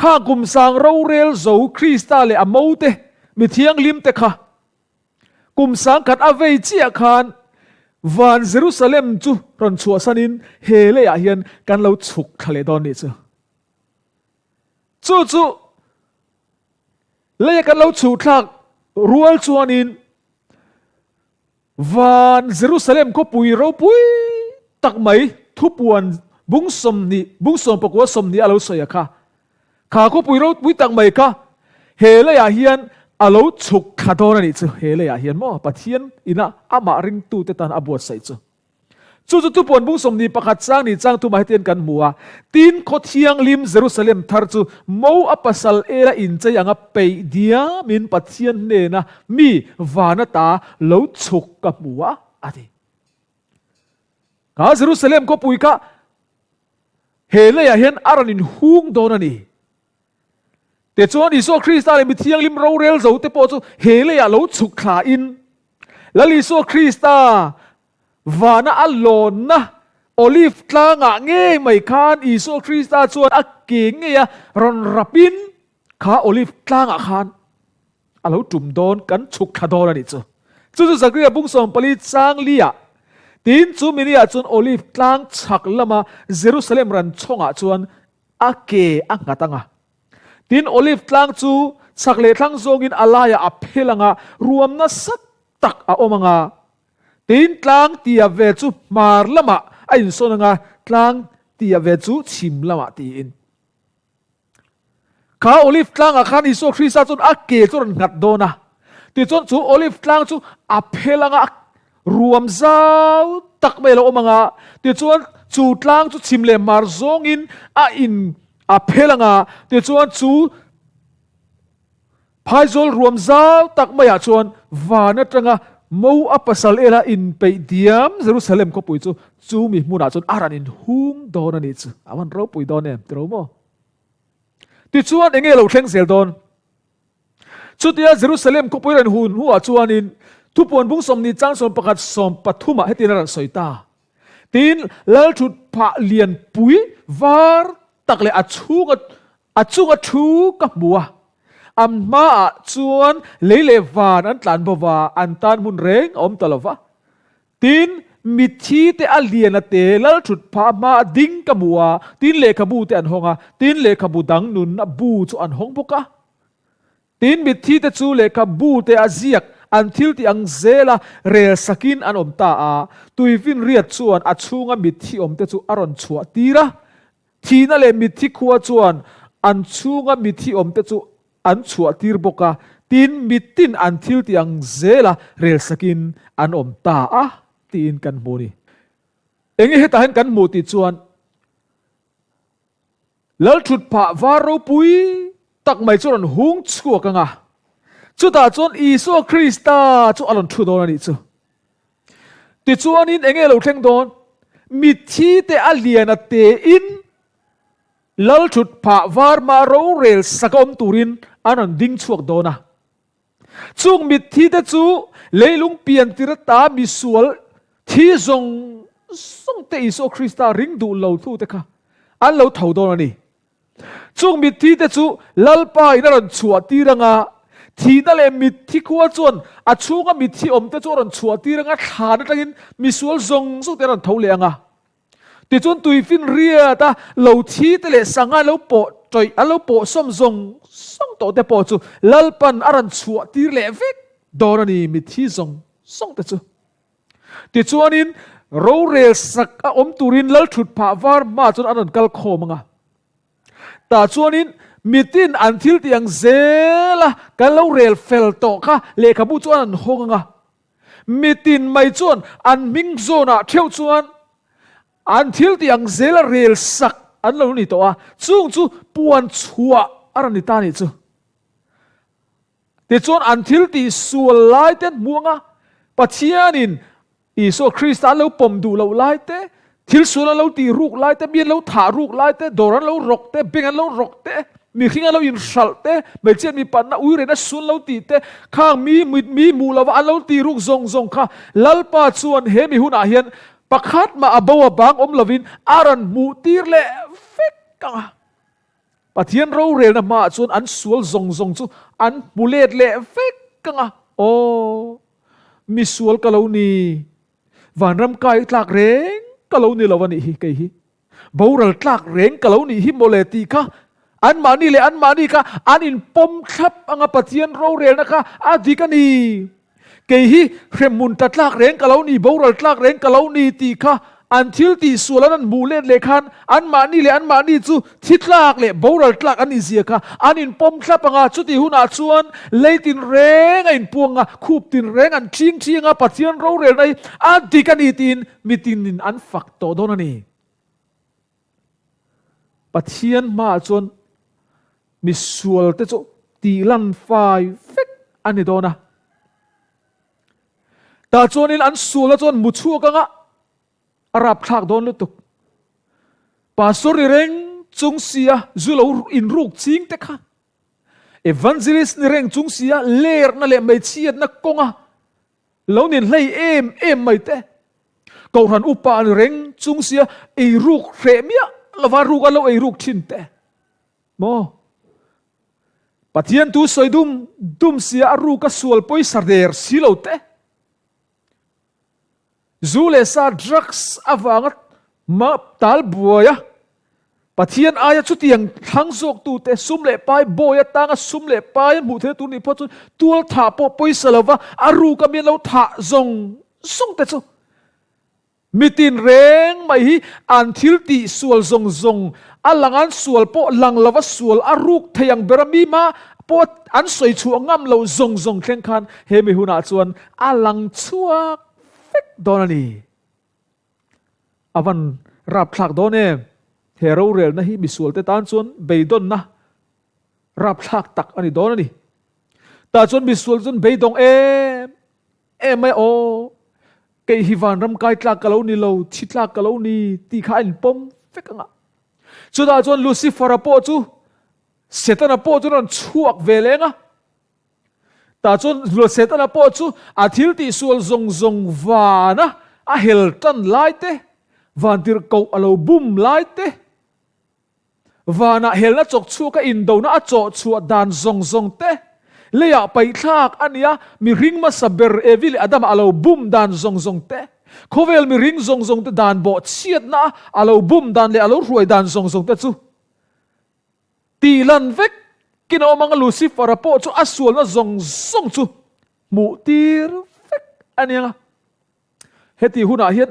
kha kum sang rorel zo Krista leh a mote mi thianghlim te kha kum 1000 a vei chiah khan van Jerusalem chu rawn chhuahsanin he leiah hian kan lo chhuk thla leh dawn nih chu. Chu chu leia kan lo chhuh thlak rual chuanin Van Jerusalem khawpui ropui tak mai thupuan bung 20, bung 19 20 a lo sawi a kha. Kha khawpui ropui tak mai kha he leiah hian a lo chhuk thla dawn a nih chu. He leiah hian maw Pathian ina amah ringtute tan a buatsaih chu. Chu chu thupuan bung 21 chang ni chang thumah hetian kan hmu a, Tin, khaw thianghlim Jerusalem thar chu mo a pasal ela inchei anga peih diamin Pathian hnena mi van ata lo chhuk ka hmu a, a ti. Kha Jerusalem khawpui kha he leiah hian a rawn inhung dawn a ni. Tichuan, Isua Krista leh mi thianghlim rorel zo te pawh chu he leiah lo chhuk thlain Lal Isua Krista vana a lawnna Olive tlangah ngei mai khan Isua Krista chuan a ke ngeia rawn rapin kha Olive tlangah khan a lo tum dawn, kan chhuk thla dawn a nih chu. Chu chu Zakaria bung 14 chang liah tin chu miniah chuan Olive tlang chhak lama Jerusalem ran chhawngah chuan a ke a nghat anga. Tin Olive tlang chu chhak leh thlang zawngin a laiah a phel anga ruam nasa tak a awm anga. Tin tlang tia ve chu hmar lamah a insawn anga tlang tia ve chu chhim lamah tiin. Kha Olive tlangah khan Isua Krista chuan a ke chu a rawn nghat dawn a. Tichuan chu Olive tlang chu a phel anga ruam zau. tak mai a lo awm ang a, tichuan chu tlang chu chhim leh hmar zawngin a in a phel ang a, tichuan chu Phaizawl ruam zau tak maiah chuan van atanga mo a pasal ela inpeih diam Jerusalem khawpui chu chu mi hmunah chuan a rawn inhung dawn a nih chu. A van ropui dawn em tiro maw? Tichuan enge lo thleng zel dawn? Chutia Jerusalem khawpui rawn hun hnuah chuanin thupuan bung 20 chang 11 13 ah hetiang a rawn sawi ta. Tin, lalthut phah lianpui var tak leh a chhunga a chunga thu ka hmu a, an hmaah chuan lei leh van an tlan bo va, an tan hmun reng a awm ta lo va. Tin, mitthi te a lian a te lalthut phah hmaa ding ka hmu a, tin lehkhabu te an hawng a, tin lehkhabu dang nunna bu chu an hawng bawk a. Tin, mitthi te chu lehkhabu te a ziak an thil tih ang zela rel sakin an awm ta a. Tuifinriat chuan a chhunga mitthi awm te chu a rawn chhuah tir a. Thihna leh mitthi khua chuan an chhunga mitthi awm te chu an chhuah tir bawk a. Tin, mittin an thil tih ang zela rel sakin an awm ta a tiin kan hmu a ni. Enge hetah hian kan hmuh tih chuan Lalthutphah var ropui tak mai chu a rawn hung chhuak ang a, chutah chuan Isua Krista chu a rawn thu dawn a nih chu. Tichuanin eng nge lo thleng dawn? Mitthi te a lian a tein Lalthutphah var mah rorel sak a awm turin an rawn ding chhuak dawn a. Chung mitthi te chu leilung pian tir ata misual thi zawng zawng te Isua Krista ring duh lo thu te kha an lo tho dawn a ni. Chung mitthi te chu Lalpa in a rawn chhuah tir anga, thihna leh mitthi khua chuan a chhunga mitthi awm te chu a rawn chhuah tir anga thlan atangin misual zawng zawng te a rawn tho leh anga. Tichuan tuifinriat a lo thi te leh sangha an lo pawh tawih, an lo pawh sawm zawng zawng tawh te pawh chu Lalpan a rawn chhuah tir leh vek dawn a ni, mitthi zawng zawng te chu. Tichuanin rorel sak a awm turin Lalthut phah var hma chuan an rawn kal khawm ang a. Tah chuanin mitin an thil tih ang zel a kan lo rel fel tawh kha lehkhabu chuan an hawng ang a. Mitin mai chuan an hming zawnah theuh chuan an thil tih ang zela rel sak an lo ni tawh a, chung chu puan chhuah a rawn ni ta nih chu. Tichuan an thil tih sual lai te an hmu ang a, Pathianin Isua Krista an lo pawm duh loh lai te, thil sual an lo tih ruk lai te, mi an lo thah ruk lai te, dawr an lo rawk te, beng an lo rawk te, mihring an lo inhralh te, hmeichhiat mi panna ui rehna sun lo tih te, khang mi mit mi hmuh lova an lo tih ruk zawng zawng kha Lalpa chuan he mi hunah hian pakhat mah a bo a bang awm lovin a rawn hmuh tir leh vek ang a. Pathian rorelna hmaah chuan an sual zawng zawng chu an hmu let leh vek ang a. Aw! Misual ka lo ni, vanram kai tlak reng ka lo ni lo a nih hi kei hi. Boral tlak reng ka lo nih hi mawle tih kha anmahni leh anmahni kha an inpawm thlap anga Pathian rorelna kha a dik a ni. Kei hi hremhmun tla tlak reng ka lo ni, boral tlak reng ka lo ni tih kha an thil tih sual an an hmuh let leh khan anmahni leh anmahni chu thi tlak leh boral tlak an nih zia kha an inpawm thlap anga chutih hunah chuan lei tinreng a inpuang a, khup tinreng an ṭhing ṭhing a, Pathian rorelna hi a dik a ni tiin Mitinin an fak tawh dawn a ni. Pathian hmaah chuan misualte chu tihlan fai vek a ni dawn a. Tah chuanin an sualna chuan mu chhuak anga a rapthlak dawn lutuk. Pastor ni reng chung sia zu lo inruk ching te kha Evangelist ni reng chung sia lerna leh hmeichhiatna kawnga Lo nin hlei em em mai te. Kohhran upa an reng chung sia eiruk hreh miah lova ruk an lo eiruk thin te. Maw? Pathian tu sawi dum dum sia a ruk a sual pawisa der si lo te. Zu leh sa drugs avanga ma tal buai a Pathian aia chutiang thlang zawktute sum leh pai bawi atanga sum leh pai an hmuh theihna tur nih phawt chuan tual thah pawh pawisa lova a ruk a mi an lo thah zawng zawng te chu mitin reng mai hi an thil tih sual zawng zawng a lang an sual pawh lang lova sual a ruk thei ang ber a mi mah pawh an sawi chhuah ngam lo zawng zawng thleng khan he mi hunah chuan a lang chhuak vek dawn a ni. A van rapthlak dawn em? He rorelna hi misualte tan chuan beidawnna rapthlak tak a ni dawn a ni. Tah chuan misual chuan beidawng em em mai aw, kei hi vanram kai tlak ka lo ni lo, thi tlak ka lo ni tih kha a inpawm vek ang a. Chutah chuan Lucifer-a pawh chu, Setana pawh chu a rawn chhuak ve leng a. Tah chuan Setana pawh chu a thil tihsual zawng zawng vana a hel tan lai te, vantirhkoh a lo bum lai te, vanah helna chawk chhuak a indona a chawh chhuah dan zawng zawng te, leiah paihthlak a nia mihring hmasa ber Evi leh Adama a lo bum dan zawng zawng te, khawvel mihring zawng zawng te dan bawh chhiatna a lo bum dan leh a lo hruai dan zawng zawng te chu Tih lan vek kin a awm ang a, Lucifer-a pawh chu a sualna zawng zawng chu hmuh tir vek a ni ang a. Heti hunah hian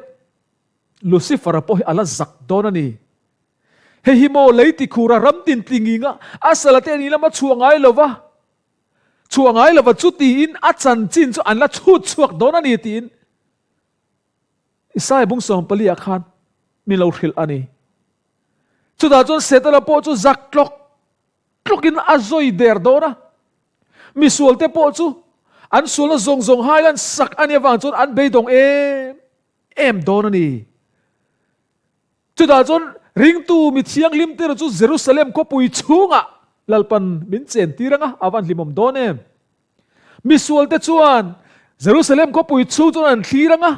Lucifer-a pawh hi a la zak dawn a ni. Hei hi maw lei tikhura ram tin tlinginga a sala te ni lama chhuah ngai lova, chhuah ngai lova chu tiin a chanchin chu an la chhut chhuak dawn a ni tiin Isaiah bung 14 ah khan min lo hrilh a ni. Chutah chuan Setana pawh chu zak tlawk tlawkin a zawi der dawn a. Misualte pawh chu an sualna zawng zawng hai lan sak a nih avang chuan an beidawng em em dawn a ni. Chutah chuan ringtu mi thianghlim te chu Jerusalem khawpui chhungah Lalpan min chen tir ang a, a van hlimawm dawn em. Misualte chuan Jerusalem khawpui chhung chuan an thlir ang a,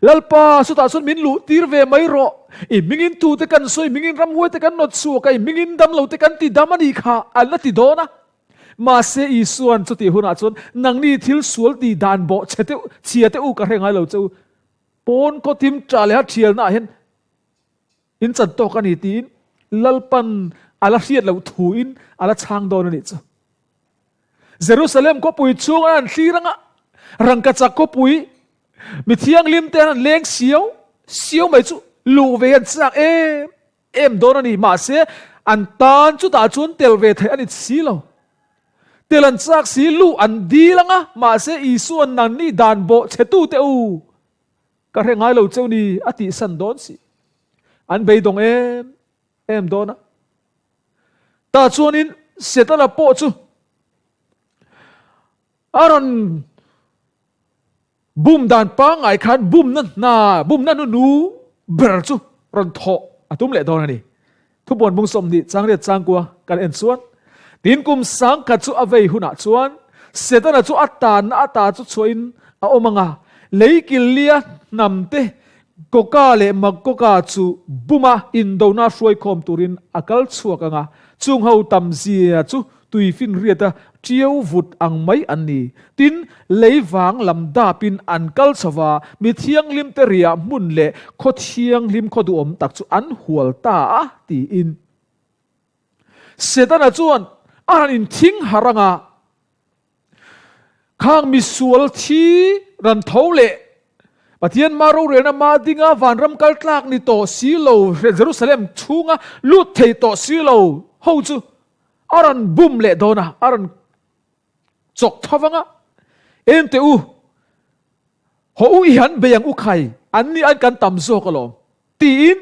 Lalpa, chutah chuan min luh tir ve mai rawh. I hmingin tute kan sawi, hmingin ramhuai te kan nawt chhuak a, i hmingin damlo te kan ti dam a nih kha, an la ti dawn a. Mahse Isua'n chutih hunah chuan, Nangni thil sual tih dan bawh chhe teuh, chhia teh u ka hre ngai lo che u. Pawn khawthim ṭah leha ṭhialnaah hian in chan tawk a ni tiin Lalpan a la hriat loh thuin a la chhang dawn a nih chu. Jerusalem khawpui chhung an han thlir anga rangkachak khawpui mi thianghlim te an han leng siau siau mai chu luh ve an chak em em dawn a ni. Mahse an tan chutah chuan tel ve theih a ni si lo. Tel an chak si luh an dil anga mahse Isua'n nangni dan bawh chhetu te u ka hre ngai lo cheu ni a tihsan dawn si. An beidawng em em dawn a. Tah chuanin Setana pawh chu a rawn bum dan pangngai khan bumna hna, bumna nunu ber chu rawn thawh a tum leh dawn a ni. Thupuan bung 20 changriat changkua kan en chuan, Tin kum sangkhat chu a vei hunah chuan Setana chu a tanna ata chu chhuahin a awm ang a, lei killia hnamte Goga leh Magoga chu buma indona hruaikhawm turin a kal chhuak ang a, chung ho tam zia chu tuifinriata ṭiau vut ang mai an ni. Tin, lei vang lam dapin an kal chho va, mi thianghlimte riah hmun leh khaw thianghlim khaw duhawm tak chu an hual ta a, tiin. Setana chuan a han inthing harh ang a. Khang misual thi ran tho leh Pathian mah rorelna mah dinga vanram kal tlak ni tawh si lo, Jerusalem chhunga lut thei tawh si lo ho chu a rawn bum leh dawn a, a rawn chawk tho vang a. Ente u, haw u i han bei ang u khai, an ni an kan tam zawk alawm. Tiin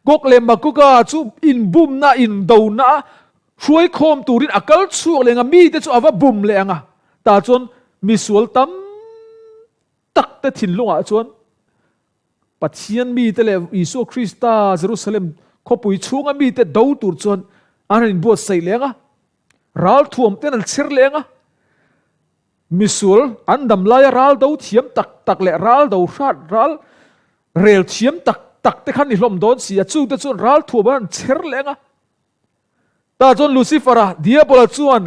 Gog leh Magoga chu inbumna, indona hruaikhawm turin a kal chhuak leh ang a, mite chu a va bum leh ang a. Tah chuan misual tam tak te thinlungah chuan Pathian mite leh Isua Krista Jerusalem khawpui chhunga mite do tur chuan an han inbuatsaih leh ang a, ralthuam ten an chher leh ang a. Misual an dam laia ral do thiam tak tak leh ral do hrat ral rel thiam tak tak te khan ni hlawm dawn si a, chungte chuan ral thuam an han chher leh ang a. Tah chuan Lucifer-a, Diabola chuan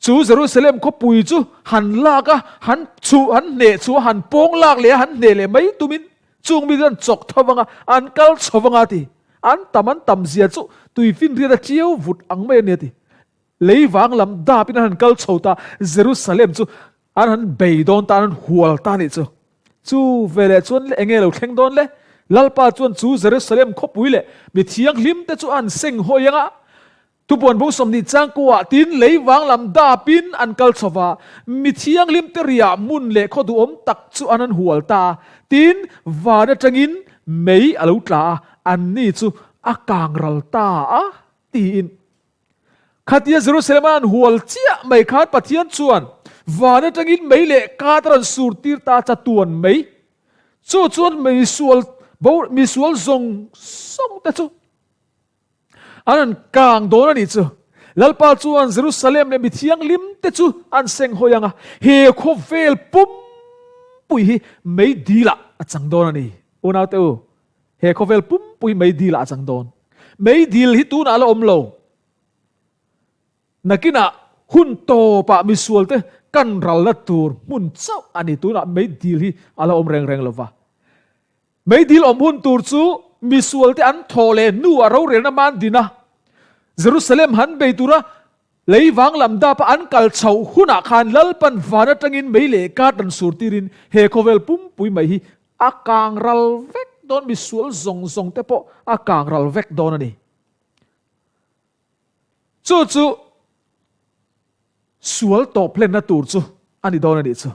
chu Jerusalem khawpui chu han lak a, han chhuh, han hneh chhuh a, han pawng lak leh a, han hneh leh mai tumin chung mite an chawk tho vang a, an kal chho vang a ti. An tam an tam zia chu tuifinriat a chiau vut ang mai a ni a ti. Lei vang lam dapin an han kal chho ta, Jerusalem chu an han bei dawn ta, an han hual ta a nih chu. Chu veleh chuan le enge lo thleng dawn le? Lalpa chuan chu Jerusalem khawpui leh mi thianghlim te chu a han seng hawi ang a, thupuan bung 20 changkuah tin lei vang lam dapin an kal chho va, mi thianghlim te riah hmun leh khaw duhawm tak chu an han hual ta. Tin, van atangin. mei a lo tla a, anni chu a kang ral ta a, tiin. Khatia Jerusalem a an hual chiah mai khan Pathian chuan van atangin mei leh kat a rawn sur tir ta a, chatuan mei. Chu chuan misual bo misual zawng zawng te chu an rawn kang dawn a nih chu. Lalpa chuan Jerusalem leh mi thianghlim te chu an seng hawi ang a, he khawvel pumpui hi mei dilah a chang dawn a ni. Unaute u, He khawvel pumpui meidil ah a chang dawn. Meidil hi tunah a la awm lo. Nakinah hun tawpah misualte kan ralna tur hmun chauh a ni. Tunah meidil hi a la awm reng reng lo va. Meidil awm hun tur chu misualte an thawh leh hnuah rorelna man din a, Jerusalem han bei tura lei vang lam dapa an kal chhoh hunah khan Lalpan van atangin mei leh kar dan sur tirin he khawvel pumpui mai hi A kang ral vek dawn, misual zawng zawng te pawh a kang ral vek dawn a ni. Chu chu sual tawp hlenna tur chu a ni dawn a nih chu.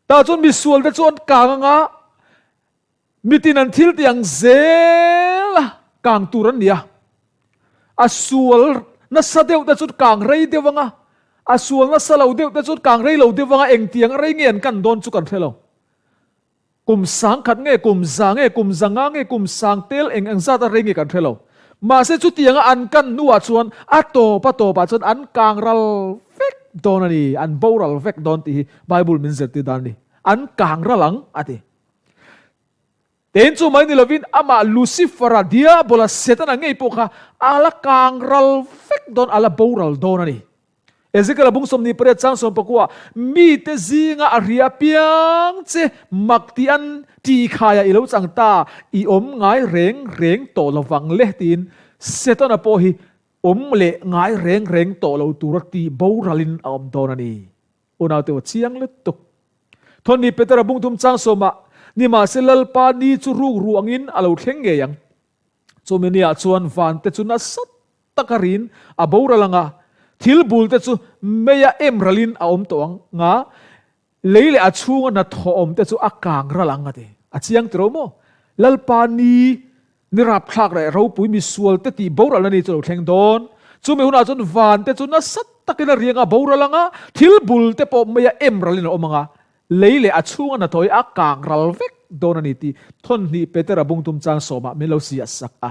Tah chuan misual te chu an kang anga mitin an thil tih ang zel a kang tur an ni a. A sual nasa deuh te chu kang rei deuh anga, a sual nasa lo deuh te chu kang rei lo deuh anga engtiang rei nge an kan dawn chu kan hre lo. Kum sang khat nge, kum za nge, kum za nga nge, kum sang tel eng eng zat a rei nge kan hre lo. Mahse chutianga an kan hnuah chuan a tawp a tawpah chuan an kang ral vek dawn a ni, an boral vek dawn tih hi Bible min zirtir dan a ni. An kang ral ang a ti. Tein chu mai ni lovin amah Lucifer-a, Diabola, Setana ngei pawh kha a la kang ral vek dawn, a la boral dawn a ni. Ezekiel-a bung 28 chang 19 mite zinga a ria piang che mak tih an tihkhaiah i lo chang ta, i awm ngai reng reng tawh lovang le tiin Setana pawh hi awm leh ngai reng reng tawh lo tura tih boralin a awm dawn a ni. Unaute aw chiang lutuk. Thawni Petera bung thum chang sawmah, Nimahse Lalpa ni chu ruk ru angin a lo thleng ngei ang. Chumi niah chuan vante chu nasa taka rin a boral ang a, thil bulte chu meia em ralin a awm tawh ang nga, lei leh a chhunga hnathawh awmte chu a kang ral ang a ti. A chiang tiro maw? Lalpa ni Ni rapthlak leh ropui misual te tih boral a ni chu lo thleng dawn. Chumi hunah chuan van te chu nasa takin a riang a boral ang a, thil bul te pawh meia em ralin a awm ang a, lei leh a chhunga hnathawh hi a kang ral vek dawn a ni tih Thawnhnih Petera bung thum chang sawmah min lo siah sak a.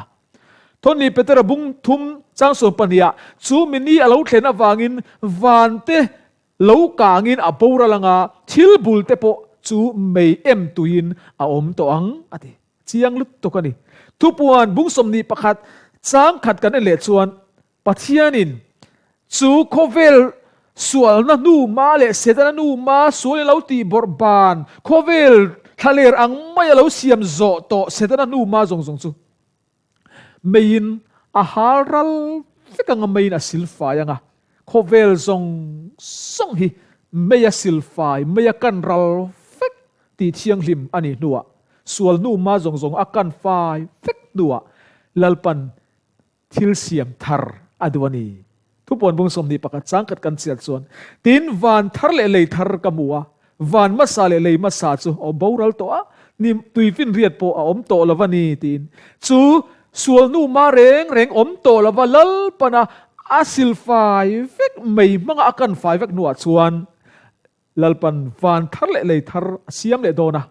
Thawnhnih Petera bung thum chang sawm pahnihah chumi ni a lo thlen avangin van te lo kangin a boral ang a, thil bul te pawh chu mei em tuiin a awm tawh ang a ti. Chiang lutuk a ni. Thupuan bung 21 chang khat kan en leh chuan Pathianin chu khawvel sualna hnu ma leh Setana nu ma sualin a lo tih bawrh ban khawvel thlaler ang mai a lo siam zawh tawh Setana hnu ma zawng zawng chu meiin a hal ral vek anga meiin a silfai anga khawvel zawng zawng hi mei a silfai mei a kan ral vek tih thianghlim a nih hnuah sual hnu ma zawng zawng a kan fai vek hnuah Lalpan thil siam thar a duh a ni. Thupuan bung 21 chang khat kan chiat chuan, Tin, van thar leh lei thar ka hmu a, van hmasa leh lei hmasa chu a awm boral tawh a, ni tuifinriat pawh a awm tawh lo va ni, tiin. Chu sual hnu hma reng reng awm tawh lo va Lalpana a silfai vek mai hmanga a kan fai vek hnuah chuan Lalpan van thar leh lei thar a siam leh dawn a.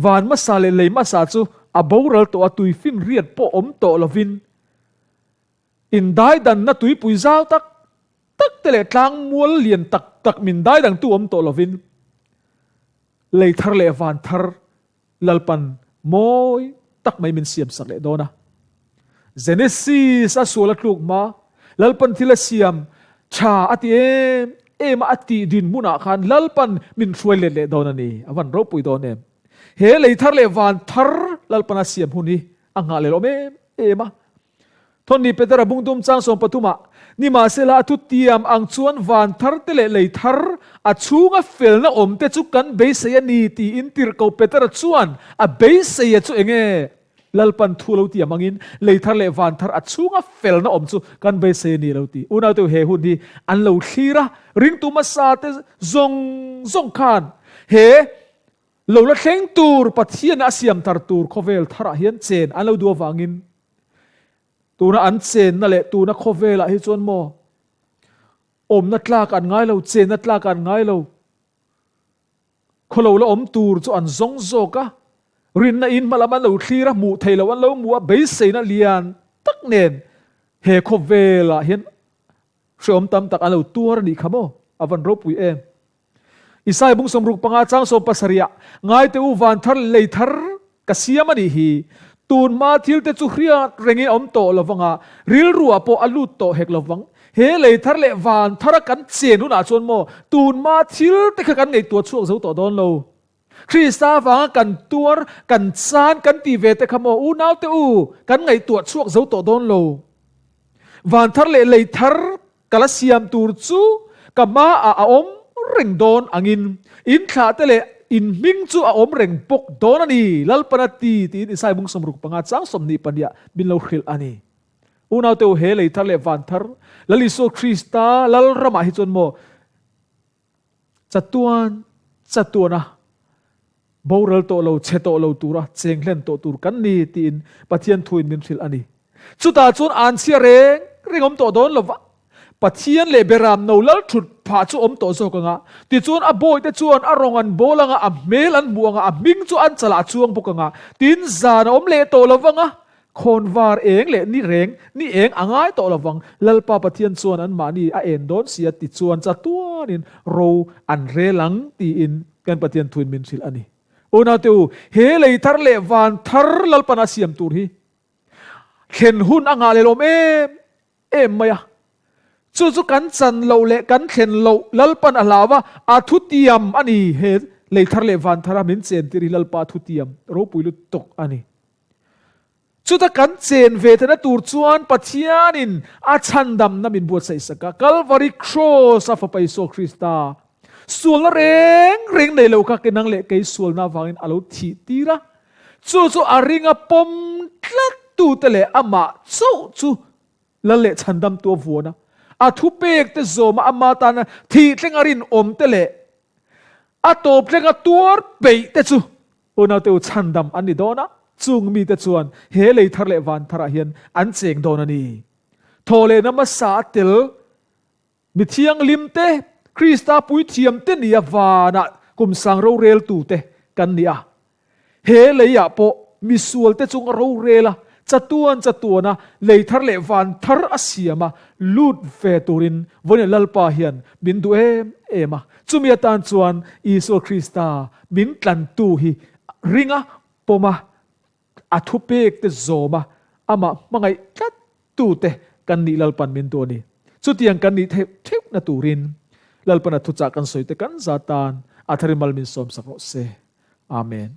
Van hmasa leh lei hmasa chu a boral tawh a, tuifinriat pawh awm tawh lovin Indaidanna tuipui zau tak tak te leh tlang mual lian tak tak min daidangtu awm tawh lovin lei thar leh van thar Lalpan mawi tak mai min siam sak leh dawn a. Genesis a sual a tluk hma, Lalpan thil a siam tha a ti em em a, a tih dinhmunah khan Lalpan min hruai let leh dawn a ni. A van ropui dawn em. He lei thar leh van thar Lalpan a siam hun hi a nghah leh lawm em em a. Thawni Petera bung dum chang 13 ah, Nimahsela a thutiam ang chuan van thar te leh lei thar, a chhunga felna awm te chu kan beisei a ni tiin tirhko Petera chuan a beisei a chu enge? Lalpan thu lo tiam angin lei thar leh van thar a chhunga felna awm chu kan beisei a ni lo ti. Unaute he hun hi an lo thlir a, ringtu hmasa te zawng zawng khan he. Lo la thleng tur Pathian a siam thar tur khawvel tharah hian chen an lo duh avangin tuna an chenna leh tuna khawvelah hi chuan maw awmna tlak an ngai lo, chenna tlak an ngai lo. Khawlo la awm tur chu an zawng zawk a, rinna in hmalam an lo thlir a, hmuh theih loh an lo hmu a, beiseina lian tak nen he khawvelah hian hreawm tam tak an lo tuar a nih kha maw? A van ropui em! Isai bung 65 chang 70 ah, Ngaite u van thar lei thar ka siam a nih hi, tun hma thil te chu hriat rengin a awm tawh lo vang a, rilruah pawh a lut tawh hek lo vang. He lei thar leh van thara kan chen hunah chuan maw tun hma thil te kha kan ngaihtuah chhuak zo tawh dawn lo. Krista avanga kan tuar, kan chan kan tih ve te kha maw unaute u kan ngaihtuah chhuak zo tawh dawn lo. Van thar leh lei thar Ka la siam tur chu ka hmaah a awm reng dawn angin in thlah te leh in hming chu a awm reng bawk dawn a ni, Lalpan a ti, tiin Isai bung 65 chang 22 ah min lo hrilh a ni. Unaute u, he lei thar leh van thar, Lal Isua Krista Lal ramah hi chuan maw chatuan chatuana boral tawh lo, chhe tawh lo tura cheng hlen tawh tur kan ni tiin Pathian thuin min hrilh a ni. Chutah chuan anchhia reng reng awm tawh dawn lova, Pathian leh Beram no lal thut phah chu awm tawh zawk anga, tichuan a bawihte chuan a rawng an bawl anga, a hmel an hmuh anga, a hming chu an chalah a chuang bawk anga, tin zan a awm leh tawh lovanga, khawnvar eng leh ni reng, ni eng a ngai tawh lovang, Lalpa Pathian chuan anmahni a en dawn si a, tichuan chatuanin ro an rel ang tiin kan Pathian thuin min hrilh a ni. Unaute u, he lei thar leh van thar Lalpan a siam tur hi Thlen hun a nghah leh lawm em em mai a. Chu chu kan chan loh leh kan thlen loh Lalpan a hlau a, a thutiam a ni. He lei thar leh van thara min chen tir hi Lalpa thutiam ropui lutuk a ni. Chuta kan chen ve theihna tur chuan Pathianin a chhandamna min buatsaih sak a, Kalvari Kraws a Fapa Isua Krista sualna reng reng nei lo kha ke nang leh kei sualna avangin a lo thih tir a. Chu chu a ringa pawm tlat tute leh amah chauh chu Lal leh chhandamtu a vuan a, a thupek te zawma ama tana thih thlenga rinawm te leh a tawp thlenga tuar peih te chu unaute u chhandam an ni dawn a, chung mite chuan he lei thar leh van tharah hian an cheng dawn a ni. Thawhlehna hmasa a tel Mi thianghlim te, Krista puithiam te nia vanah kum sang roreltu te kan ni a. He leiah pawh misual te chung a rorel a, chatuan chatuana lei thar leh van thar a siam a, lut ve turin Vawiin Lalpa hian min duh em em a. Chumi atan chuan Isua Krista min tlantu hi ring a, pawm a, A thupek te zawm a, amah hmangaih tlat tute kan nih Lalpan min duh a ni. Chutiang kan nih theih theuhna turin Lalpan a thuchah kan sawi te kan za tan a thari mal min sawmsak rawh se. Amen.